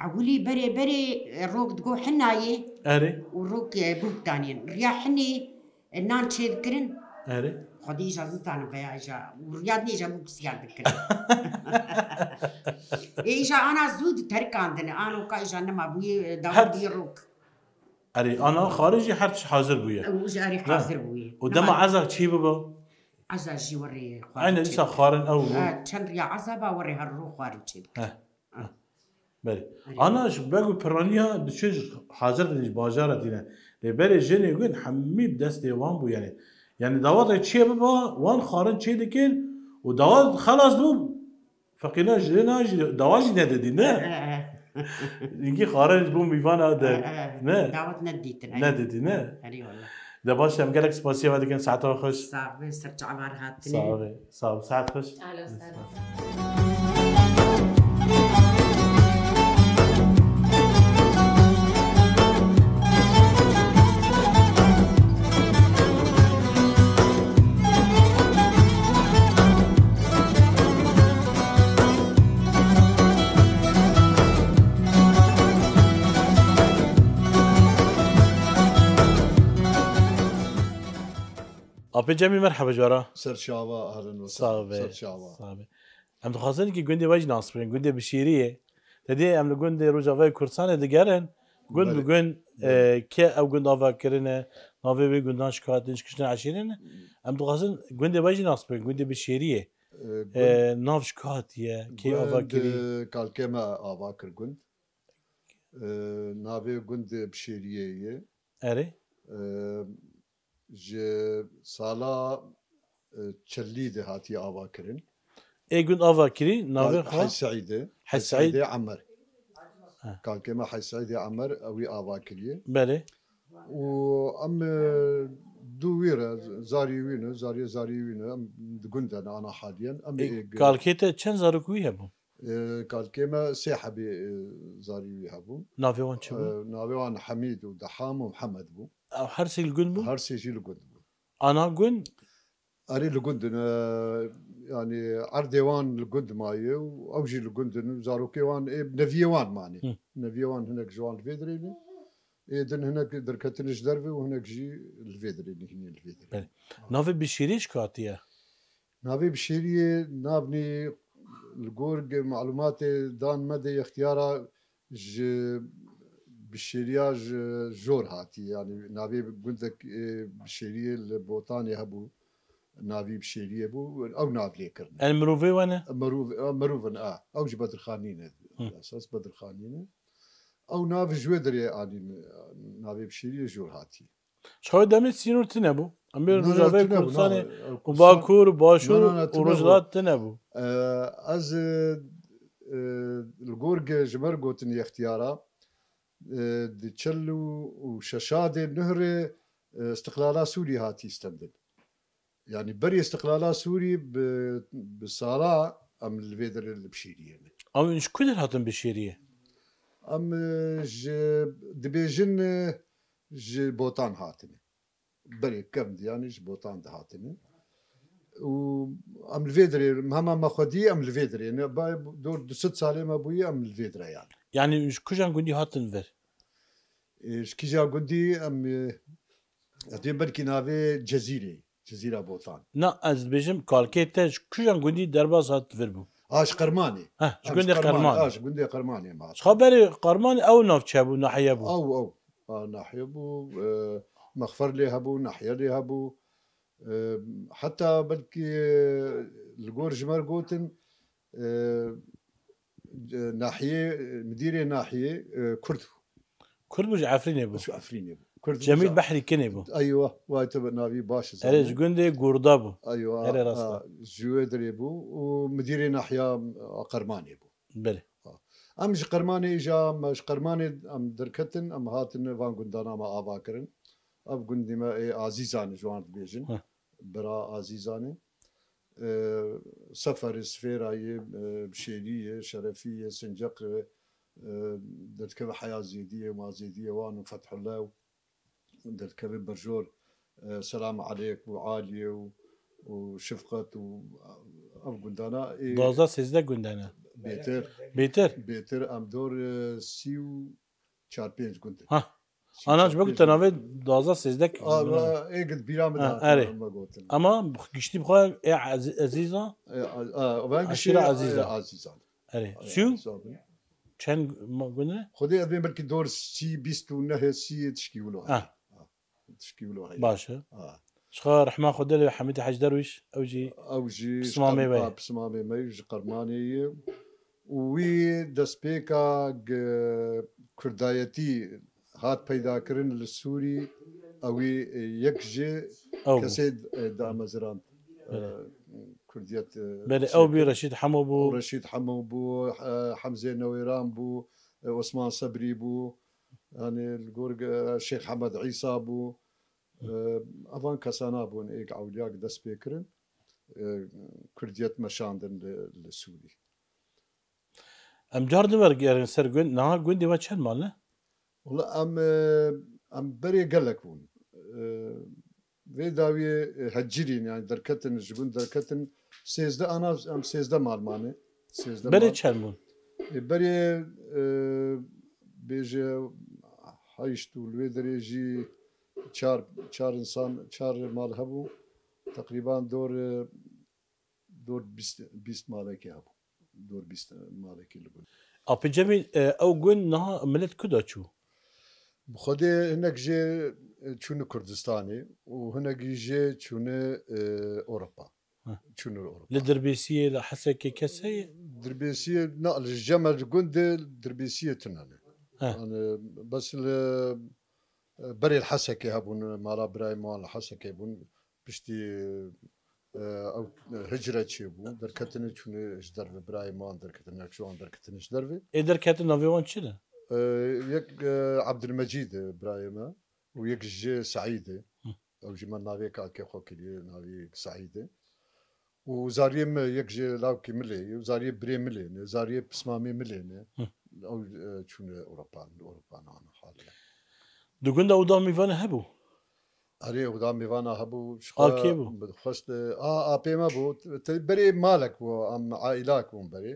ewilî berê berê, e, rok digo hinayê Erê. û rok, e, bûk danên. Riya hinê, e, nan çêdikirin. Erê. Xwedî îja zizanim veya îja. Û riya dinê îja bûk siyar dikirin. Ê, îja ana zû diterikandin. Ano ka îja nema bûyê, e, dawa Her bûyê rok. Erê, ana xarijî her tişt hazir bûye. Ew ji erê Ne? hazir bûyê. Û Nema dema eza çî biba? Eza jî werê xwarin Aynen çê îsa dikirin. xwarin ew bû. Ha, çend riya eza ba werê her ro xwarin çê dikirin. Heh. Belê. Erê. Ana ji beg û piraniya diçe ji hazir didin ji bajara dîne. Lê berê jinê gund hemî bi destê wan bû yani. Yani dawata çê biba, wan xwarin çê dikin û dawa xelas bû, feqîna jina jî, dawa jî nedidî, ne? E, e, e. Îngî xwarin ji bo mîvana de, E, e. ne? Dawet nedîtin, e. Nedidî, ne? Erê wala. De baş, em gelek spasiya we dikin, saeta we xweş. Sax be, ser çava re hatinê. Sax be, sax be, saet xweş. Ahlan, sahlan. Apê Cemî, merheba ji we re. Ser çava, ahlen we Sağ sehlen. be. Ser çava. Sağ be. Em dixwazin ki gundê we jî nas bikin. Gundê Bişêriyê. Te dê em li gundê Rojavayê Kurdistanê digerin. Gund bi Belê. gund, Belê. e, ke ew gund ava kirine, navê wê gundan şikayetin ji kiştin eşîrine. Em dixwazin gundê we jî nas bikin. Gundê Bişêriyê. E, gund, E, nav ji ku hatiye? Kê ava gund, kirî? e, kalkê me ava kir gund. E, navê gund Bişêriyê ye. Erê. E, ji sala, e, çelî de hatiye ava kirin. Ê gund ava kirî, navê Hal-, xwe? Hej Seîdê. Hej Hej Seîd. Seîdê Emer. Ha. Kalkê me Hej Seîdê Emer, ewî ava kiriye. Belê. Û em, e, dû wî re, zarî wî ne, zarî, zarî wî ne, em di gund de ne ana haliyen. Em Ê, ê g- kalkê te çend zarok wî hebû? E, kalkê me sê hebî, e, zarî wî hebû. Navê wan çi bû? E, navê wan Hemîd û Deham û Mihemed bû. Ew her sê li gund bû? Her sê jî li gund bû. Ana gund? Erê li gund in, e, yani erdê wan li gund maye û ew jî li gund in û zarokê wan ê neviyê wan mane. Hı. Neviyê wan hinek ji wan li vê dirê ne. Ê din hinek derketin ji derve û hinek jî li vê dirê ne, hînê li vê dirê. Belê. Navê Bişêriyê ji ku hatiye? Navê Bişêriyê navnî li gor ge-, malumatê dan me de yextiyara ji Bişêriya ji jor hatî. Yani navê gundek, e, Bişêriyê li Botanê hebû. Navî Bişêriyê bû. Ew nav lê kirine. El mirovê we ne? Mirov, e, mirov in, a. Ew ji Bedirxanî ne. Hı. Esas Bedirxanî ne. Ew nav ji wê dirê anîn, navê Bişêriyê jor hatî. Çawa demê sînor tune bû? Em bê Na, na, Rojavayê tune bû, na, Kurdistanê e, û Kurdistan-, Bakur û Başûr na, na, na, û tune bû. Rojhilat tune bû. E, ez, e, e, li gor ge ji me re gotin yextiyara, e, di çel û şeşa de nuh re, e, Istiqlala Sûrî hatî stendin. Yani berî Istiqlala Sûrî bi, bi sala em li vê derê li Bişêriyê ne. Ama ji ku der hatin Bişêriyê? Em, e, ji, dibêjin, e, ji Botan hatine. Berê kevn de yani ji Botan de hatine. Û em li vê derê, hema me xwedî em li vê derê ne. Ba, dor du sed salê me bûyî em li vê derê yani. Yani ji kujan gundî hatin vir? E, ji kîja gundî em, e, Ez dê belkî navê Cezîrê, Cezîra Botan. Na, ez dibêjim kalkê te ji kîjan gundî derbas hat vir bû? A, ji Qermanê. Heh, ji Em gundê Qermanê. A, ji gundê Qermanê me hat. Ji xwe berê Qermanê ew navçe bû, nahiye bû. Ew, ew. A, nahiye bû, e, mexfer lê hebû, nahiye lê hebû. E, heta belkî, e, li gor ji me gotin, e, e, nahiyê, e, midîrê nahiyê, e, Kurd bû. Kurd bû, ji Efrînê bû. Ji Efrînê bû. Kurd bû Cemîl za- Behrî kinê bû. Eywa, vay te bi navî baş Erê, zanin. Ji gundê Gurda bû. Eywa, Erê, rast e. Ha, ji wê derê bû û midîrê nahiya, a, Qermanê bû. Belê. Ha. Em ji Qermanê îja, me ji Qermanê em derketin, em hatin van gundana me ava kirin. Ev gundê me ê Azîzanê ji wan dibêjin. Heh. Bira Azîzanê. E, Seferê, Sifêra ye, e, Bişêrî ye, Şerefî ye, Sinceq ye, e, derdikeve heya Zêdî ye, ma Zêdî ye wan û Fethullah û derdikeve berjor, e, Selam Alêk û Aliyê û, û Şifqet û ev gundana ê Duwazdeh sêzdeh gundane. Bêtir. Bêtir. Bêtir em dor, e, sî û çar pênc gund in. Ha. Ana ji bo ku te navê duwazdeh sêzdeh. Ê gid bîra min. Ha, erê. Me gotin. Ama giştî bi xwe ê Ezî-, Ezîza. Ê, a, a, ben giştî Eşîra Ezîza. Ê, Azîzan. Erê. Ê, Sî û Azîzan. Çend ma-, gund e? Xwedê ez bên belkî dor sî, bîst û nehê sî tişkî wilo. Ha. Ha. Tişkî wilo heye. Baş e. Ha. Ji xwe rehma Xwedê li Hemîdê Hec Derwîş, ew jî Ew jî ji pismamê Qer-, me ye. Ha, pismamê me ji Qermanê ye. Û wî destpêka g-, kurdayetî hat peydakirin li Sûrî, ewî, e, yek ji Ew bû. Kesê, e, damezirand, e, Belê. Kurdiyet, e, Belê, ew bî çêkir. Reşîd Hemo bû. Reşîd Hemo bû, e, Hemzê Newêran bû, e, Osman Sebrî bû, yani li gor, e, Şêx Hemed Îsa bû. E, evan kesana bûn êk ewliya dest pê kirin, e, Kurdiyet meşandin li, li Sûrî. Em car diwergerin ser gund, niha gundê we çend mal e? Wala em, e, em berê gelek bûn. E, vê dawiyê, e, hecirîn, yani derketin, ji gund derketin, sêzdeh ana, em sêzdeh mal mane. Sêzdeh Berê mal. Çend bûn? E, berê, e, bêje heşt û li wê derê jî çar, çar insan, çar mal hebû. Teqrîban dor, e, dor bîst, bîst malekê hebû. Dor bîst malekê li gund. Apê Cemîl, e, ew gund niha milet ku de çû? Bi Xwedê hinek jê, e, çûne Kurdistanê û hinek jê çûne, e, Ewropa. Heh. Çûne Ewropa. Li Dirbêsiyê, li Hesekê kes heye? Dirbêsiyê, na, li Cemel gundê Dirbêsiyê tune ne. Heh. Yani, bes li, e, berê li Hesekê hebûn, mala birayê me wan li Hesekê bûn. Piştî, e, ew hicre çêbû, derketine çûne ji derve, birayê me wan derketine, ji wan derketine ji derve. Ê derketin navê wan çi ne? E, yek, e, Ebdilmecîd e birayê me û yek jê Seîd e. Hı. Ew jî me navê kakê xwe kiriye, navê Seîd e. Û zariyê min, yek jê lawkê min lê ye, û zariyê birê min lê ne, zariyê pismamê min lê ne. Hı. Ew, e, çûne Ewropa, li Ewropa ne ana haliye. Di gund de oda mêvanê hebû? Erê, oda mêvana hebû, ji xwe A kê bû? Bi xwest, a, apê me bû, te-, berê malek bû, em aîlak bûn berê.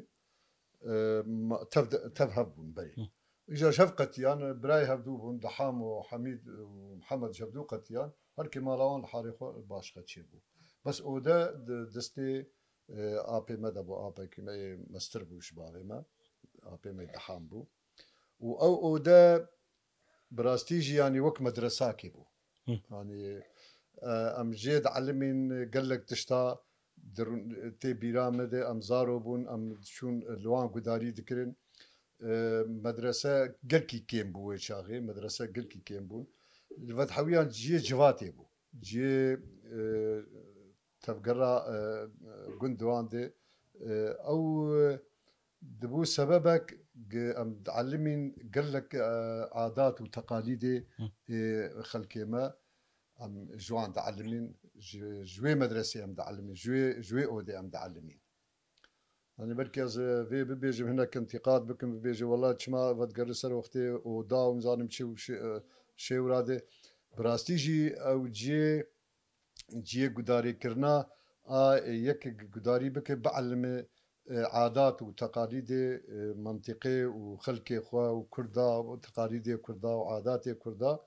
E, ma-, tev de, tev hev bûn berê. Hı. Îja ji hev qetiyan, birayê hevdû bûn, Deham û Hemîd û Mihemed ji hevdû qetiyan, her kê mala wan li harê xwe baş xwe çêbû. Bes ode di destê, e, apê me de bû, apekî me yê mestir bû ji bavê me, apê me Deham bû. Û ew ode bi rastî jî, yanî, wek medresakê bû. Hı. Yanî, e, em jê dielimîn gelek tişta dir-, tê bîra me de, em zaro bûn, em diçûn li wan gudarî dikirin. E, medrese gelkî kêm bû wê çaxê, medrese gelkî kêm bûn. Li Vedhewiyan cihê civatê bû. Cihê, e, tevgera, e, gund wan de, e, ew, e, dibû sebebek ge-, em dielimîn gelek, e, adat û teqalîdê, Hı. Ê xelkê me, em ji wan dielimîn, ji, ji wê medresê em dielimîn, ji wê, ji wê odê em dielimîn. Yanî belkî ez, e, vê bibêjim, hinek intîqad bikim, bibêje, wela çima vedgere ser wextê oda û nizanim çi û şê-, e, şêwra de. Bi rastî jî ew cihê cihê gudarîkirina a, e, yek gudarî bike, bielime, e, adat û teqalîdê, e, mentiqê û xelkê xwe û Kurda, teqalîdê Kurda û adatê Kurda.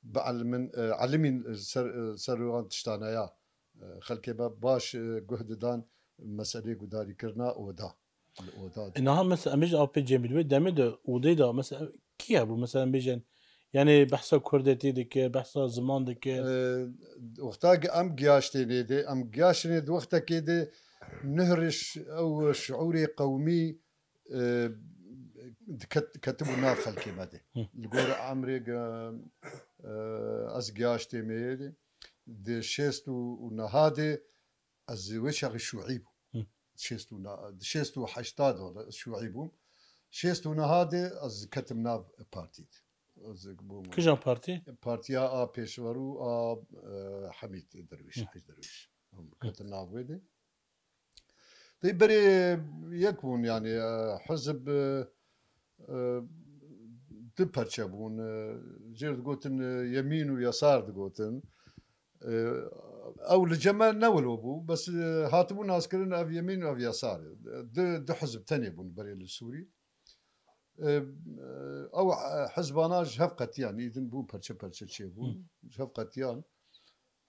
bielimin, e, elimîn ser, ser wan tiştaneya, e, xelkê me baş, e, guh didan meselê gudarîkirina oda. Li oda de. E, niha mesela em bêjin apê Cemîl wê demê de odê de mesela kî hebû? Mesela em bêjin, yani behsa kurdetê dike, behsa ziman dike. E, wexta ki em giyaştê nê de, em giyaştê nê di wextekê de nuh riş ew şiûrê qewmî, e, diket-, ketibû nav xelkê me de. Hı. Li gor emrê ge-, e, ez giyaştê me yê de, di şêst û, û neha de ez wê çaxê şûî bûm. Hı. Şêst û ne-, di şêst û heşta de wele ez şûî bûm. Şêst û neha de ez ketim nav partî de. Ez bûm. Kijan partî? Partiya a Pêşverû a, e, Hemîd Derwîş, Hı. Hec Derwîş. Hı. Ketim nav wê de. Dê berê yek bûn, yani, e, hizb, e, e, du perçe bûn. E, jêr digotin, e, yemîn û yesar digotin. E, ew li cem me ne wilo bû, bes, e, hatibû naskirin ev yemîn û ev yesar. Du, du hizb tenê bûn berê li Sûrî. E, e, ew, e, hizbana ji hev qetiyan, îdin bûn perçe perçe çêbûn. Hı. Ji hev qetiyan.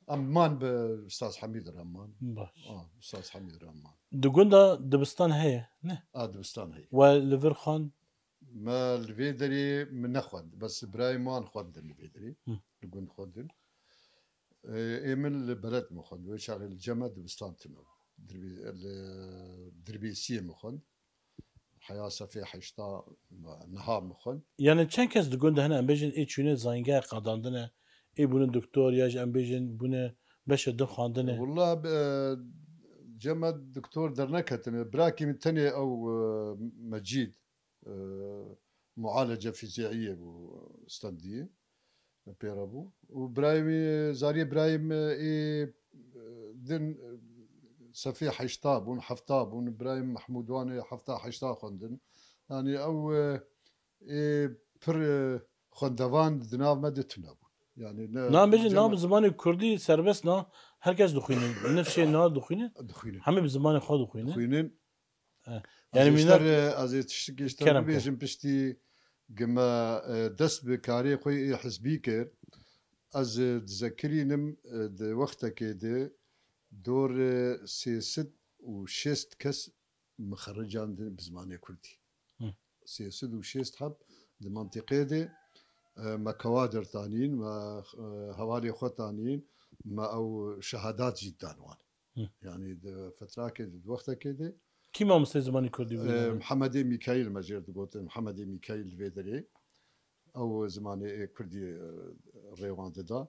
Em man bi Ustaz Hemîd re man. Baş. A, Ustaz Hemîd re man. Di gunda dibistan heye, ne? A, dibistan heye. We li vir xwend? Me li vê derê min nexwend. Bes birayê man xwendin li vê derê. Hı. Li gund xwendin. Ê, ê min li beled min xwend. Wê çaxê li cem me dibistan tune bû. Dirbê-, li Dirbêsiyê min xwend. Heya sefê heşta niha min xwend. Yani çend kes di gund de hene, em bêjin ê çûne zayîngehê qedandine, ê bûne doktor ya jî em bêjin bûne beşê din xwendinê? Wela, e, cem me doktor derneketine. Birakî min tenê ew, e, Mecîd, e, mualece fîzîyî bû, stendiyê. Pê re bû. Û birayê wî, zariyê birayê min ê, e, din, e, sefê heşta bûn, hefta bûn. Birayê min Mehmûd wan ê hefta heşta xwendin. Yani ew, e, ê pir, e, xwendevan di nav me de tune bûn. Yani ne, Na bêjin, cem me na bi zimanê kurdî serbest na, her kes dixwîne. Nifşê na dixwîne. Dixwîne. Hemî bi zimanê xwe dixwîne. Dixwînin. E, Ez yani ê ji mînak te re, ez ê tiştekî ji te kerem ke. Bibêjim, piştî gi me, e, dest bi karê xwe yê hizbî kir, ez, e, dizekirînim, e, di wextekê de dor, e, sê sed û şêst kes mixerrican din bi zimanê kurdî. Hı. Sê sed û şêst heb di mentiqê de, e, me kewadir tanîn, me, e, hevalê xwe tanîn, me ew şehadat jî dan wan. Hı. Yani di fetrakê de, di wextekê de. Kî mamosteyê zimanê kurdî bû? E, Mihemedê Mîkaîl me jêr digotin, Mihemedê Mîkaîl li vê derê. Ew zimanê, e, kurdî, e, rê wan dida.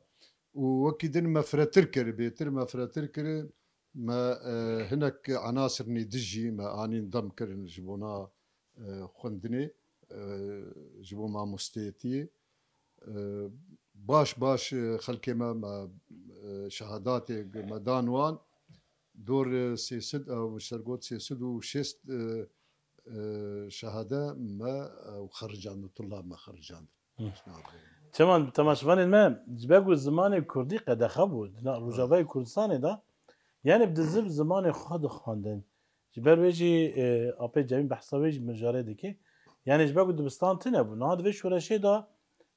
Û wekî din me firetir kir, bêtir me firetir kir, me, e, hinek enasir nêdî jî me anîn dem kirin ji bona, e, xwendinê, e, ji bo mamosteyetiyê. E, baş baş, e, xelkê me, me, e, şehadatê me dan wan. Dor, e, sê sed, e, ji te re got sê sed û şêst, e, e, şehade me, e, xericand, tullab me xericand. Hı. Çawan temaşevanên me, ji ber ku zimanê kurdî qedexe bû di na Hı. Rojavayê Kurdistanê de, yani bi dizib zimanê xwe dixwendin. Ji ber wê jî, e, apê Cemîl behsa wê jî mijare dike. Yani ji ber ku dibistan tune bû. Niha di vê şoreşê de,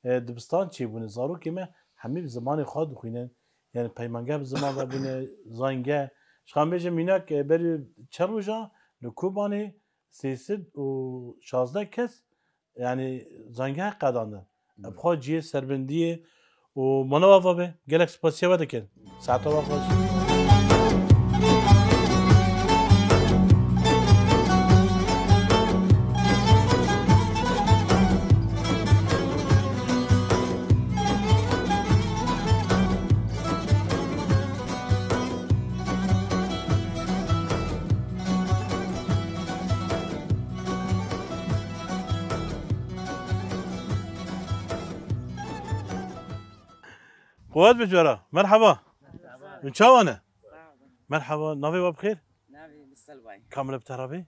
e, dibistan çêbûne. Zarokê me hemî bi zimanê xwe dixwînin. Yani peymangeh bi ziman ve bûne, zayîngeh. Ji xwe em bêjin mînak, e, berî çend roja li Kobanê sê sed û şazdeh kes, yani zayîngeh qedandin. Bi xwe cihê serbindiyê û manawa va be. Gelek spasiya we dikin. Saeta we xweş. Quwet bi cora. Merhaba. Hûn çawa ne? Merhaba. Navê we bi xêr? Navê min Selwa ye. Kamile bi te re bê?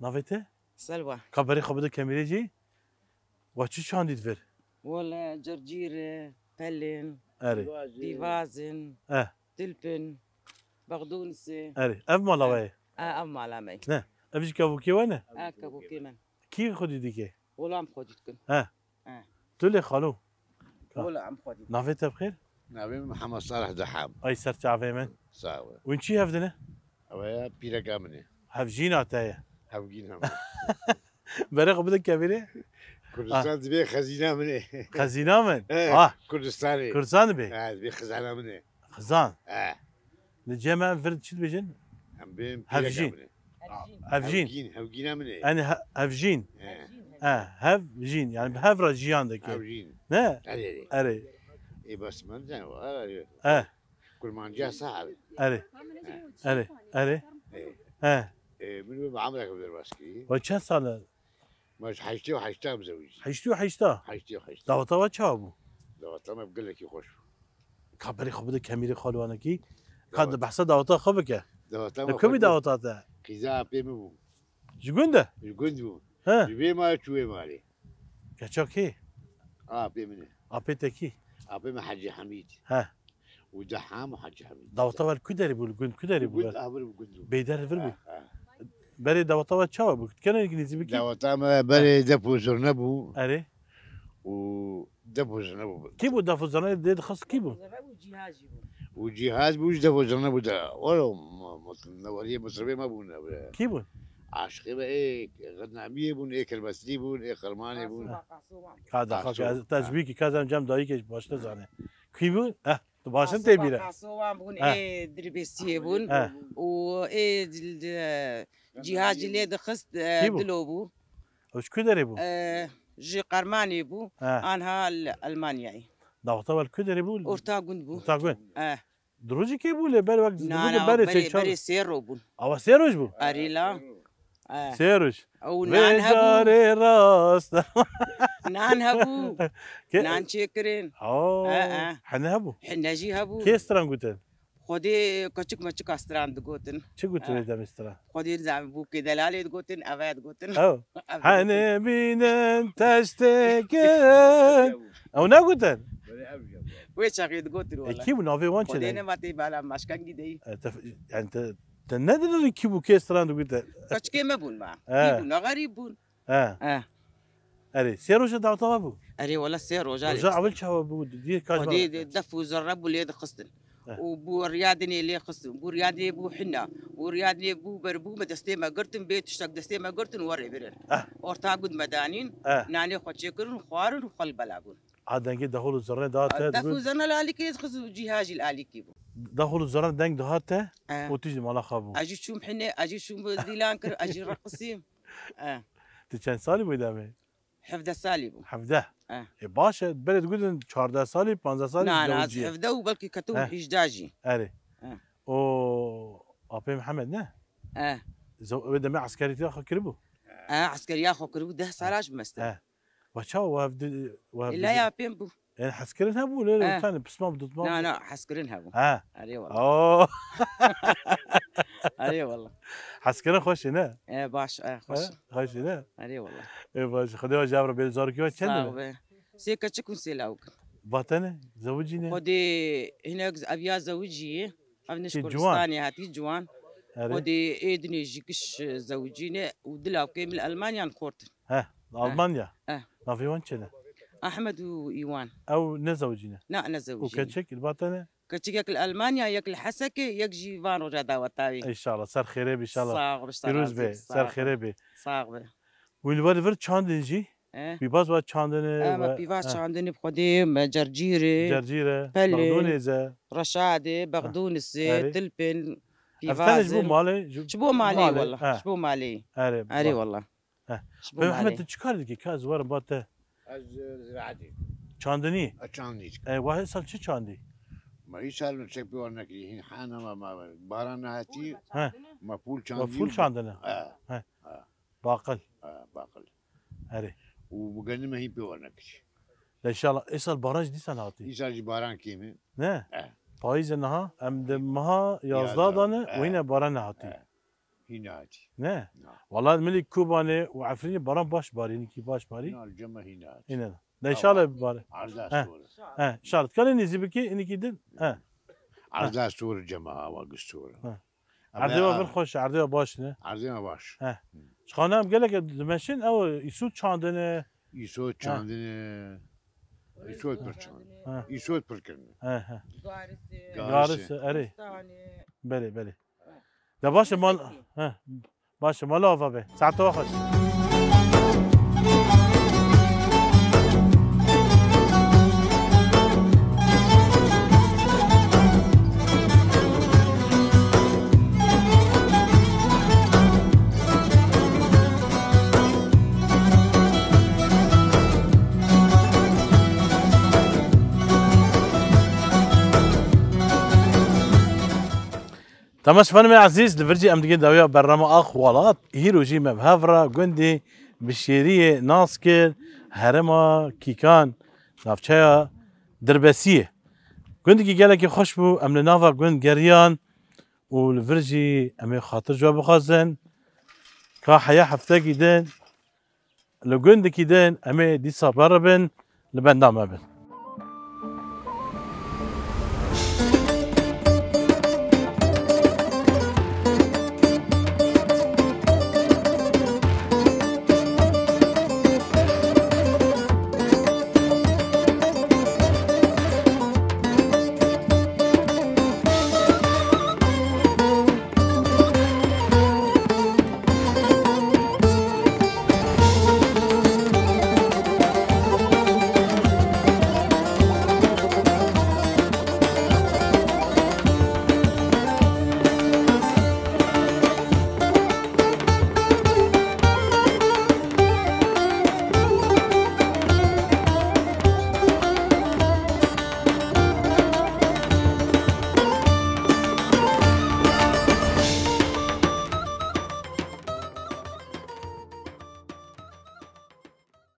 Navê te? Selwa. Ka berê xwe bide kamerê jî. We çi çandî di vir? Wele, circîr e, pelin, Erê. Dîvazin, Eh. Tilpin, bexdûnisi. Erê. Ev mala we ye? A, ev mala me ye. Ne. Ev jî kevokê we ne? A, kevokê min. Kî xwedî dike? Wela em xwedî dikin. He. He. Tu lê xalo. Wala em xwedî. Navê te bi xêr? Navê min Mihemed Salih Deham. Ay ser çavê min. Sağ ol. Win çi hevdine? Ew ya pîreka min e. Hevjîna te ye. Hevgîna min. Berê xwe bide kevîrê. Kurdistan Ha. Dibê xezîna min e. Xezîna min. He, Ah. Kurdistanê. Kurdistan dibê. He, dibê xizana min e. Xizan. He. Li cem em vir çi dibêjin? Em bê Hevjîn. Pîreka min e. Hevjîn. Hevgîn, hevgîna min e. Yani he- hevjîn. He. He, hevjîn. Yani bi hev re jiyan dike. Hevjîn. Ne? Erê. Erê. Ê bas min de o. Erê. He. Kurmanciya sahibi. Erê. Erê. Erê. He. He. Ê, min bi amrek derbas kiriye. O çend sal e? Ma ji heştê û heşta em zewicî. Heştê û heşta? Heştê û heşta. Daweta we çawa bû? Daweta me bi gelekî xweş bû. Ka berê xwe bide kemîrê xalwanekî. Ka Dawet. Di behsa daweta xwe bike. Daweta me Li xweş bû. Daweta te? Qîza apê min bû. Ji gund e? Ji gund bû. He. Ji vê malê çû wê malê. Keça kê? Apê min e. Apê te kî? Apê min Hecî Hemîd. He. Û Deham û Hecî Hemîd. Daweta we li ku derê bû, li gund ku derê bû? Gund, ha, vir bû gund bû. Bêder vir bû. Ha, ha. Berê daweta we çawa bû? Kene yekî nêzî bikî? Daweta me berê def û zurne bû. Erê. Û def û zurne bû. Kî bû def û zurne dê dixist kî bû? Def û zurne bû, cîhazî bû. Û cîhaz bû, ji def û zurne bû de. Walo, ma-, ma-, neweriyê misribê me bûn. Kî bûn? Aşiqê me ê Xidnamiyê bûn, ê Kirmeslî bûn, ê Xirmanê bûn. Qasowan, qasowan. Ka daxa Qasowan, ka ez, te ha. Ji bî kî ka ez em cem dayikê ji baş te zane. Kî bûn? Eh. Tu baş in tê bîre? Qasowan bûn, He. Ê Dirbêsiyê bûn. He. Û ê cil-, cîhazî lê dixist, e, Kî bû? Dilo bû. Ew ji ku derê bû? E, ji Qermanê bû. He. Anha li Elmanyayê. Daweta we li ku derê bû? Orta gund bû. Orta gund. He. Di rojî kê bû lê ber wek Na, na, berê berê, sê çar. Berê sê ro bûn. Awa sê roj bû? Erê la. Eh. Sê roj. Ew Vê nan hebû. Carê rast. Nan hebû. Ke- Nan çêkirin. Aa, Eh, eh. Hene hebû. Hene jî hebû. Kê stran gotin? Xwedê keçik meçika stran digotin. Çi gotin Eh. Demê stran? Xwedê zam bû kê delalê digotin, eve digotin. Ew. Eve Hene digotin. Bînin teştêkin. Ew negotin? Wê çaxê digotin E, wala. Kî bû navê wan çi Xwedê ne? Nema tê bala maşkengî dey. E, te, yani te, te nedin kî bû kê stran digotin? Keçikê me bûn ma. He. Kî bûn, xerîb bûn. He. He. Erê, sê roja daweta we bû? Erê, wala sê roja Roja lê ewil çawa bû? Diyê kaj Xwedê bana. De-, def û zerre bû lê dixistin. Eh. Û bû riyadinê lê xistin. Bû riyadinê bû hina. Û riyadinê bû ber bû me destê me girtin, bê tiştek destê me girtin werê birin. Eh. Orta gund me danîn, Eh. Nanê xwe çêkirin, xwarin û xwe li bela bûn. A dengê dehol û zerrê dihate, Def û dibû- zerre li alîkê dixist û cîha jî li alîkê bû. Dehol û zerre deng dihate, Eh. Û tu jî mala xwe bû. Ez jî çûm hinê, ez jî çûm dîlan kir, ez jî reqisîm. Eh. Tu çend salî bû demê? Hevdeh salî bû. Hevdeh. Eh. E, baş e, berê digotin çardeh salî, panzdeh salî Na, na, ez zewiciyê. Hevdeh û belkî ketim Eh. Hîjdeh jî. Erê. Eh. O apê Mihemed ne? Eh. Zew-, wê demê eskerîtiya xwe kiribû? Eh, eskeriya xwe kiribû, deh sala ji meste. Eh. Ve çawa we hevdi-, we hevdi- Ela ya pêm bû. Yani hezkirin hebû, lê Eh. Tane pisma bi dutma Na, bi- na, hezkirin hebû. Ha. Erê wala. Oo. Erê wala. Hezkirin xweş e, ne? E, baş, e, xweş. Ha? Xweş e, ne? Erê wala. E, baş. Xwedê we ji hev re bê zarokê we çend Sağ ne? Be. Sê keçik û sê lawik. Vatene, zewicîne? Xwedê hinek z-, ev ya zewicî ye. Ev niş Kê, ciwan? Kurdistanê hatî ciwan. Erê. Xwedê ê dinê jî giş zewicîne û di lawkê min li Elmanyan xort. He, Almanya. Eh. Navê wan çi ne? Ahmed û Îwan. Ew ne zewicî ne? Na, ne zewicî ne. Û keçik li ba te ne? Keçik yek li Almanya, yek li Hesekê, yek jî van roja daweta wî. Înşallah, ser xêrê be, înşallah. Sağ ol, Pîroz be, ser xêrê be. Sağ be. Wî li vir vir çandin jî? Eh. Pîvaz ve çandin e, Ama ve- pîvaz eh. Çandin e, bi Xwedê me cercîr e, Cercîr e, pelê, Bexdûnê ze. Reşad e, Bexdûnis e, Erê. Tilpin, Ev tene ji bo pîvazin. Malê, ji Ji bo malê, malê, wala. Eh. Ji bo malê. Erê, Erê, wala. Wala. Heh. Ji bo Be Mehmet, malê. Tu çi kar dikî? Ka ez werim ba te. Ez, e, ziraetî. Çandinî? E, çandî. E, wahê sal çi çandî? Ma îsal çek pê wan nekirî. Hîn hana ma, ma, baran nehatî. He. Ma pûl Ma çandî pûl û çandine. He. He. He. Baqil. He, baqil. Erê. Û bu gende me hîn pê wan nekirî. Le inşallah, îsal baran jî dîsan hatî. Îsal jî baran kêm e. Ne? He. Payîz e niha, em di meha yazdeh Yazdeh, dane he. Û yine baran nehatî. He. Hîn nehatî. Ne? Na. Wala milî Kobanê û Efrînê baran baş barî, hinekî baş barî. Na, li cem me hîn nehatî. Hîn ne. Ne, inşallah bar. Arda He. Sor. He, inşallah. Kanê nêzî bikî, hinekî din. He. Arda Sor cem me, awa giş Sor. He. Ama Erdê ya- wa vir xweş, erdê wa baş ne? Erdê wa baş. He. Hı. Ji xana em gelek dimeşin, ew îsot çandine. Îsot He. Çandine. Îşot pir çan. Ha. Îşot pir kirin. He he. Garisê, Garisê. Garisê, erê. Stanê. Belê belê. De baş e mal. He. Baş e, mala ava be. Saete we xweş. Temaşevanê me ezîz, li vir jî em digê dawiya bernama Ax Welat. Hîro jî me bi hev re gundê Bişêriyê nas kir, herêma Kîkan, navçeya Dirbesiyê. Gundekî gelekî xweş bû, em li nava gund geriyan û li vir jî em ê xatir ji we bixwazin. Ka heya heftekî din, li gundekî din em ê dîsa beribin, li benda me bin.